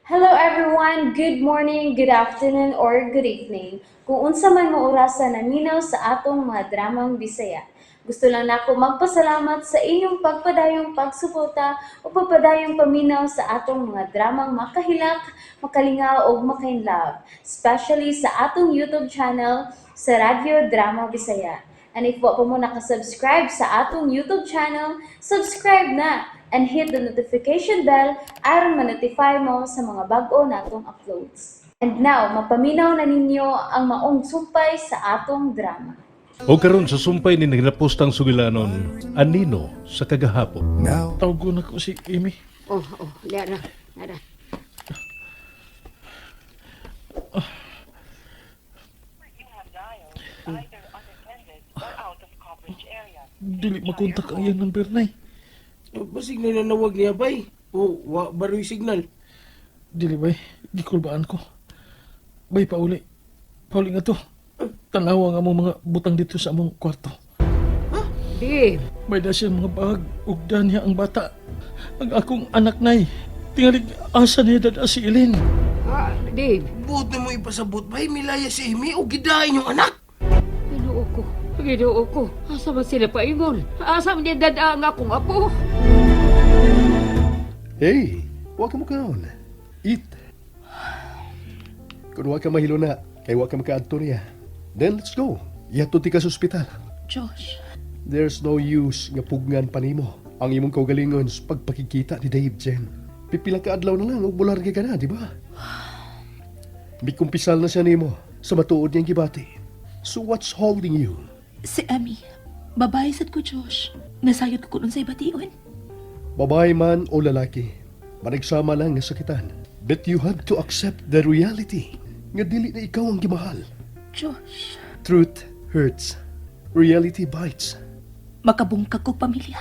Hello everyone! Good morning, good afternoon, or good evening. Kung unsa man mo orasa naminaw sa atong mga dramang Bisaya. Gusto lang nako magpasalamat sa inyong pagpadayong pagsuporta o pagpadayong paminaw sa atong mga dramang makahilak, makalingaw ug makainlove, especially sa atong YouTube channel sa Radyo Drama Bisaya. And if wa pa mo nakasubscribe sa atong YouTube channel, subscribe na and hit the notification bell aron ma-notify mo sa mga bag-o natong uploads. And now, mapaminaw na ninyo ang maong sumpay sa atong drama. O karon sa sumpay ni nagapostang sugilanon, anino sa kagahapon. Tawgon ako si Amy. Oh, liya na. Nara. Dili makontak ang iyang number nay. Basig na nanawag niya, bay. O, wa baroy signal. Dili bay, gikulbaan ko. Bay pauli. Pauli nga to. Tanawa nga among mga butang dito sa among kwarto. Dave, May da siya mga bag ug niya ang bata. Ang akong anak nay. Tingali asa niya dada si Eileen. ah, Dave, Buot na mo ipasabot, bay. Milaya si Amy o gidain yung anak. Ginoo ko. Ginoo ko. Asa man sila paingon? Asa man niya dada ang akong apo? Hey, wa ka mo kaon. Eat. Kung wa ka mahilo na, kay wa ka makaadto niya. Then let's go. Yato ti ka sa ospital. Josh, There's no use nga pugnan pa nimo ang imong kaugalingon sa pagpakikita ni Dave Jen. Pipila ka adlaw na lang og mularga ka na, di ba? Mikumpisal na siya nimo sa matuod niyang gibati. So what's holding you? Si Emmy. Babae sad ko, Josh. Nasayod ko kun unsay bation. Babae man o lalaki, managsama lang nga sakitan. But you have to accept the reality nga dili na ikaw ang gimahal. Josh, Truth hurts. Reality bites. Makabungkag kog pamilya.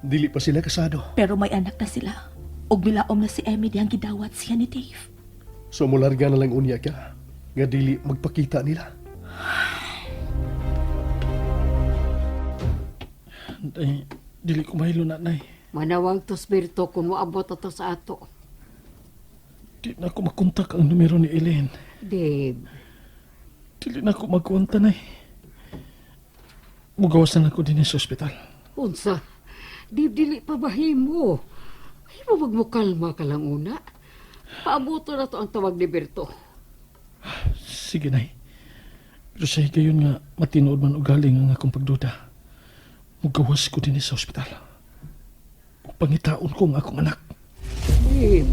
Dili pa sila kasado. Pero may anak na sila. Ug milaom na si Emmy dihang gidawat siya ni Dave. So mularga na lang unya ka nga dili magpakita nila. Ay, dili ko mahilo na nay. Manawang tos Berto kung moabot ato sa ato. Di na ako makontak ang numero ni Eileen. Dave, Dili na ako magkwanta nay. Mugawas na lang ko din sa ospital. Unsa? Dave, dili pa bahimo. Ay mo magmukalma ka lang una. Paabuto na to ang tawag ni Berto. Sige, Nay. Pero sa higayon nga, matinood man ugaling ang akong pagduda. Mugawas ko din sa ospital. Ug pangitaon ko ang akong anak. Dave,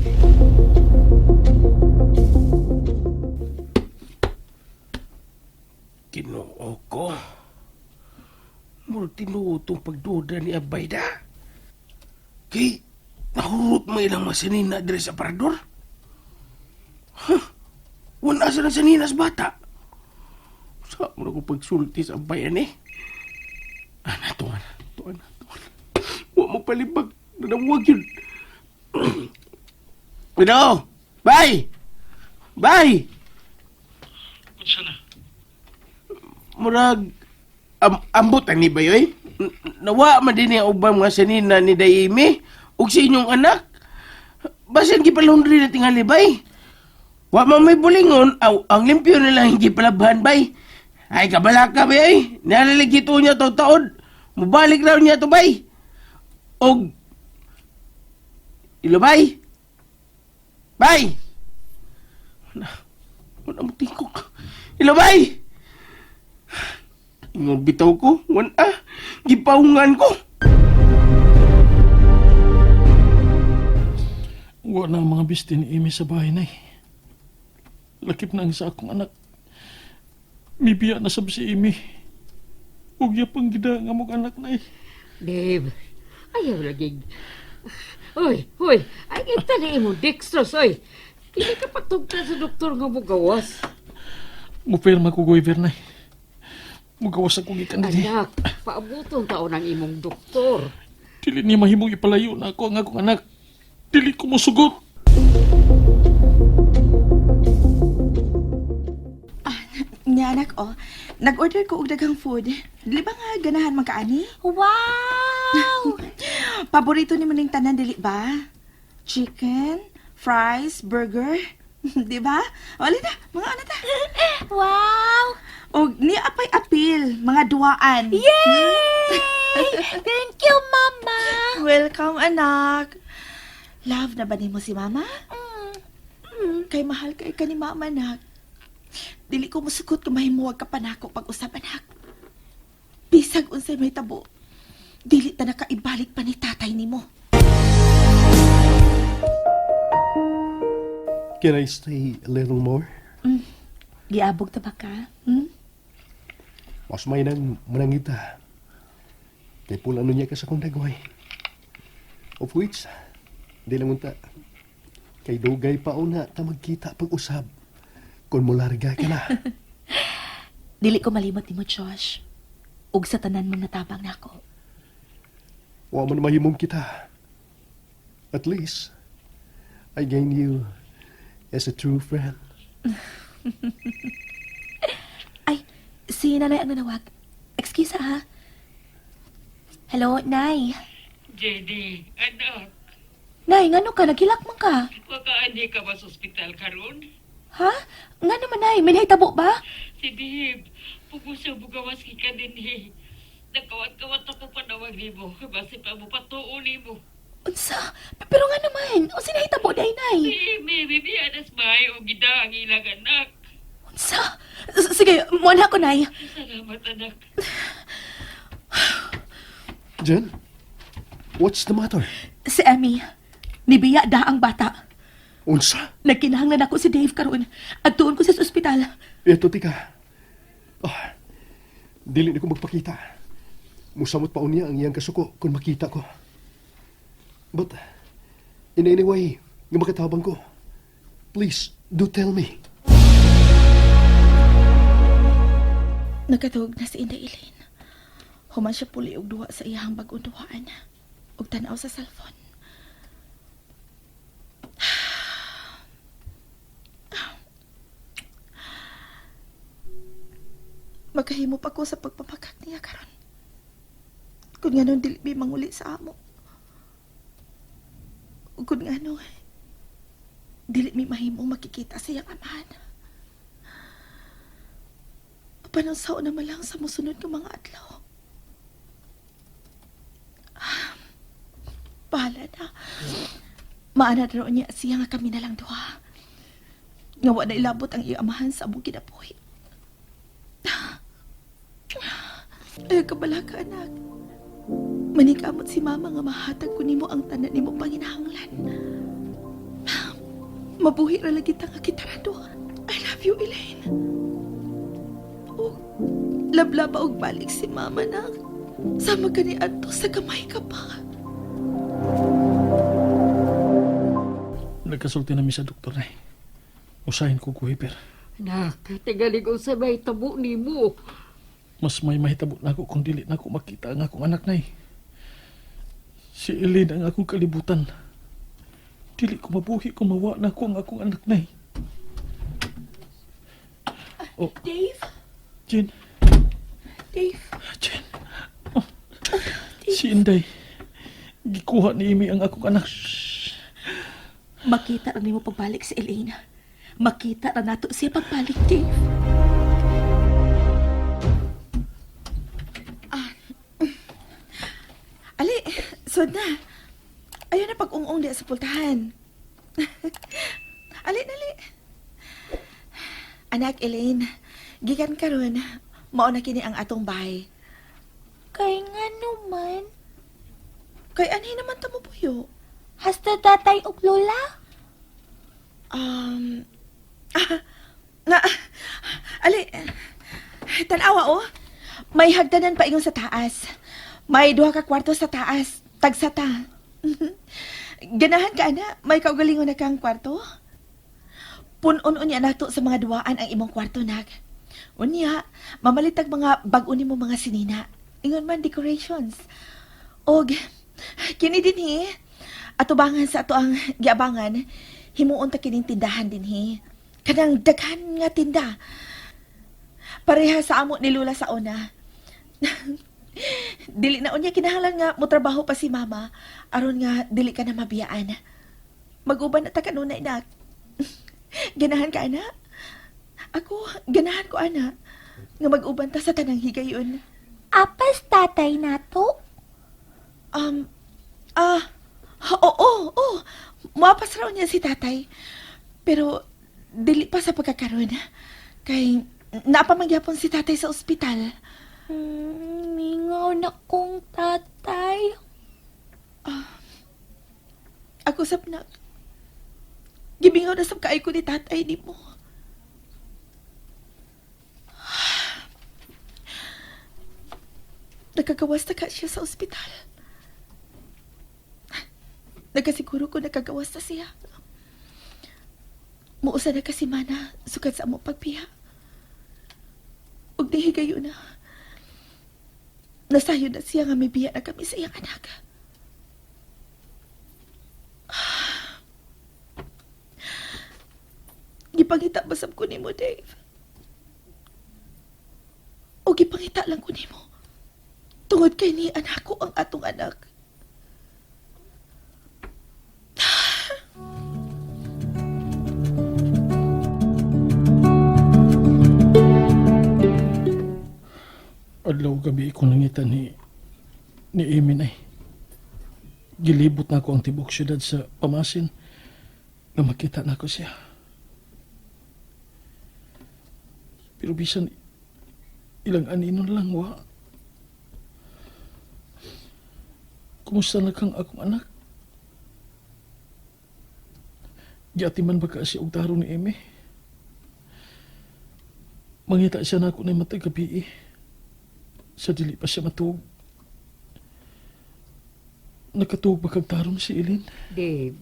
Ginoo ko. Mura tinuod tong pagduda ni Abay da. Kay, nahurot mo ilang masanina diri sa parador. Huh? Wala sa na sanina sa bata. Sa mo na ko pagsulti sa Abay ani. Ana, tuwan, tuwan, tuwan. Wa mo palibag. Nanawag yun. Ano? Bay! Bay! Unsa na? Murag ambot ani ba yoy? Nawa man din ang ubang mga sanina ni Daimi ug sa inyong anak. Basin gipalundri na tingali bay. Wa man may bulingon, aw, ang limpyo na lang gipalabhan bay. Ay kabalaka bay ay. Nalalig ito niya to taod. Mubalik raw niya to bay. Og ilo bay. Bay. Wala, wala mo tingkok. Ilo bay. Ingon bitaw ko, wan ah, gipaungan ko. Wa na ang mga bisti ni Amy sa bahay, Nay. Lakip na ang sa akong anak. Mibiya na sab si Amy. Ug pang gida nga mong anak, Nay. Dave, ayaw lagi. Uy, uy, ay kita na imong dextrose, oy. Hindi ka patugtan sa doktor nga mugawas. Mupirma ko goyver, Nay. Mugawas ako gikan dinhi. Anak, paabuton taon ang imong doktor. Dili niya mahimong ipalayo na ako ang akong anak. Dili ko mosugot. Nya anak oh, nag-order ko og daghang food. Dili ba nga ganahan man ka ani? Wow! Paborito ni maning tanan dili ba? Chicken, Fries, burger. Di ba? O, alin na, mga ano ta. Wow! Og ni apay apil, mga duaan. Yay! Thank you, Mama! Welcome, anak. Love na ba nimo si Mama? Mm. Kay mahal kay ka ni Mama, anak. Dili ko musukot kung mahimuwag ka pa nako pag-usap, anak. Bisag unsay may tabo. Dili ta nakaibalik pa ni tatay nimo. Can I stay a little more? Giabog ta ba ka? Hmm? Mas may nang manangita. Kay pula ano niya ka sa kong dagway. Of which, di lang unta. Kay dugay pa una ta magkita pag-usab. Kung mularga ka na. Dili ko malimot nimo, Josh. Ug sa tanan mong natabang nako. Wa man mahimong kita. At least, I gain you as a true friend. Ay, si nanay ang nanawag. Excuse ha. Hello, Nay. JD, anak, Nay, ngano ka? Naghilak man ka. makaani ka ba sa ospital karon? Ha? Ngano man, Nay? May nahitabo ba? Si Dave, pugusa bugawas ka dinhi. Nagkawat-kawat ako panawag nimo, basi pa mo patuo nimo. Unsa? Pero nga naman, unsa nahitabo day, Nay? Si Amy, bibiyanas bahay o gida ang ilang anak. Unsa? Sige, muana ko, Nay. Salamat, anak. Jen, what's the matter? Si Emmy, nibiya da ang bata. Unsa? Nagkinahanglan ako si Dave karon. Adtuon ko sa ospital. Eto, tika. Ah, dili na ko magpakita. Musamot pa unya ang iyang kasuko kung makita ko. But, in any way, nga makatabang ko, please, do tell me. Nagkatuog na si Inday Elaine. Human siya puli og duha sa iyang bag-ong duhaan. Ug tan-aw sa cellphone. Magkahimo pa ko sa pagpamakak niya karon. Kung nga dili mi manguli sa amo. Ug Kung nga dili mi mahimong makikita sa iyang amahan. Panang sao naman lang sa musunod ng mga adlaw. Ah, bahala na. Maana na niya siya nga kami na lang duha. Nga wa na ilabot ang iyang amahan sa among kinabuhi. Ay, kabala ka, anak. Manikamot si mama nga mahatag ko nimo ang tanan nimo panginahanglan. Mabuhi ra lagi ta nga kita ra duha. I love you, Elaine. Oh, lablaba og balik si mama na. Sama ka ni Adto sa kamay ka pa. Nagkasulti na mi sa doktor, Nay. Usahin ko kuhiper. Anak, tingalig sa may tabo nimo. Mas may mahitabo na ako kung dili na ako makita ang akong anak, Nay. Si Elaine ang akong kalibutan. Dili ko mabuhi kung mawa na ako ang akong anak, Nay. Oh, Dave? Jen. Dave? Jen. Oh, si Inday. Gikuha ni Amy ang akong anak. Makita ra nimo pagbalik si Elaine. Makita ra nato siya pagbalik, Dave. Ali, sod na. Ayaw na pag-ungong diya sa pultahan. Ali, dali. Anak Elaine, gikan karon, mao na kini ang atong bahay. Kay nga naman, Kay anhi naman ta mo puyo. hasta tatay ug lola. Um, ah, na, ali, tanawa oh. May hagdanan pa ingon sa taas. May duha ka kwarto sa taas. Tagsata. Ganahan ka, ana. May kaugalingon na kang kwarto. Punon unya nato sa mga duwaan ang imong kwarto, nak. Unya, mamalitag mga bag-o nimo mga sinina. Ingon man decorations. Og, kini dinhi, atubangan sa ato ang giabangan, himuon ta kining tindahan dinhi. Kanang daghan nga tinda. Pareha sa amo ni Lula sa una. Dili na unya kinahanglan nga motrabaho pa si mama aron nga dili ka na mabiyaan. Mag-uban na ta kanunay, nak. Ganahan ka, ana? Ako, ganahan ko, ana. Nga mag-uban ta sa tanang higayon. Apas tatay nato? Ah, oo, oo. Muapas raw niya si tatay. Pero, dili pa sa pagkakaroon. Kay, napamangyapon si tatay sa ospital. Mingaw na kong tatay. Ako sab na. Gibingaw na sab kaay ko ni tatay ni mo. Nakagawas na ka siya sa ospital. Nagkasiguro ko nakagawas na siya. Muusa na kasi mana sukat sa amo pagpiha. Ug dihigayo na. Nasayo na siya nga may biya na kami sa iyang anak. Gipangita basab ko nimo, Dave. O gipangita lang ko nimo. Tungod kay ni anak ko ang atong anak. Adlaw gabi ko nangita ni Amy nay. Gilibot na ako ang tibok syudad sa pamasin na makita na ko siya. Pero bisan ilang aninon lang wa. Kumusta na kang akong anak? Giatiman ba ka siya og tarong ni Amy? Mangita siya na ako na matag gabi eh. Sa dili pa siya matuog. Nakatuog ba kag tarong si Eileen? Dave,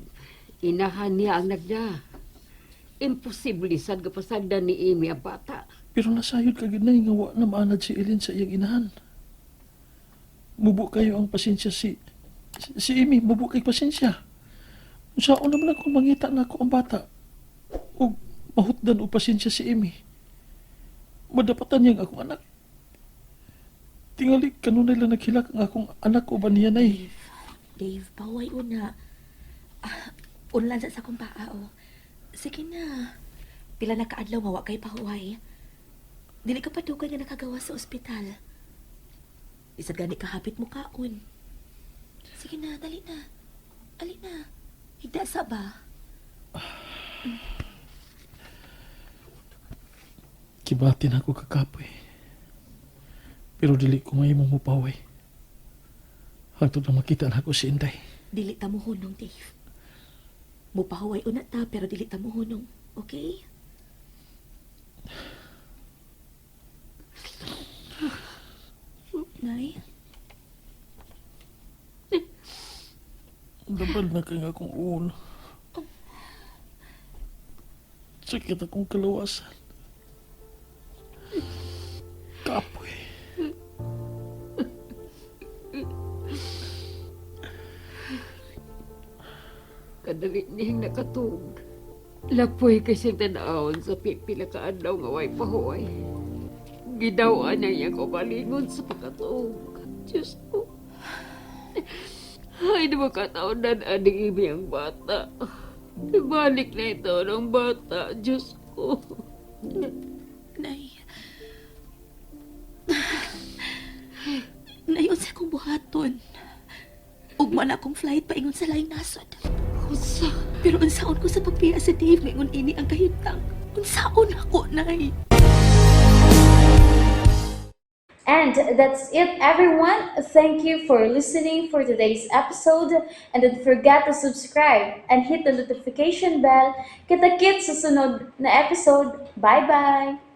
inahan niya ang nagda. Imposible sad gapasagdan ni Amy ang bata. Pero nasayod ka gid nay nga wa na maanad si Eileen sa iyang inahan. Mubo kayo ang pasensya si Amy, mubo kay pasensya. Unsaon naman ako mangita na ako ang bata. Og mahutdan og pasensya si Amy. Madapatan niyang akong anak. Tingali kanunay lang naghilak ang akong anak uban niya nay. Dave, paway una. Ah, unlan sa akong paa, oh. Sige na. Pila na kaadlaw mawa kay pahuway. Dili ka padugay nga nakagawa sa ospital. Isa gani kahapit mo kaon. Sige na, dali na. Ali na. Higda sa ba? Kibati na ako kakapoy. Pero dili ko mahimong mupaway. Hangtod na makita na ako si Inday. Dili ta mo hunong, Dave. Mupahuway una ta, pero dili ta mo hunong. Okay? Nay? Dabal na kay akong ulo. Sakit akong kalawasan. Kapoy. Kadali niyang nakatug. Lapoy kay siyang tanawon sa pipila ka adlaw nga way pahuway. Gidawaan niya iyang kaugalingon sa pagkatuog. Diyos ko. Ay, di makataon na aning imi ang bata. Ibalik na ito ng bata, Diyos ko. Nay. Nay, unsa akong buhaton? Ugma na akong flight paingon sa laing nasod. Unsa? Pero unsaon ko sa pagbiya sa Dave ngayon ini ang kahimtang. Unsaon ako, Nay? And that's it, everyone. Thank you for listening for today's episode. And don't forget to subscribe and hit the notification bell. Kita-kits sa sunod na episode. Bye-bye!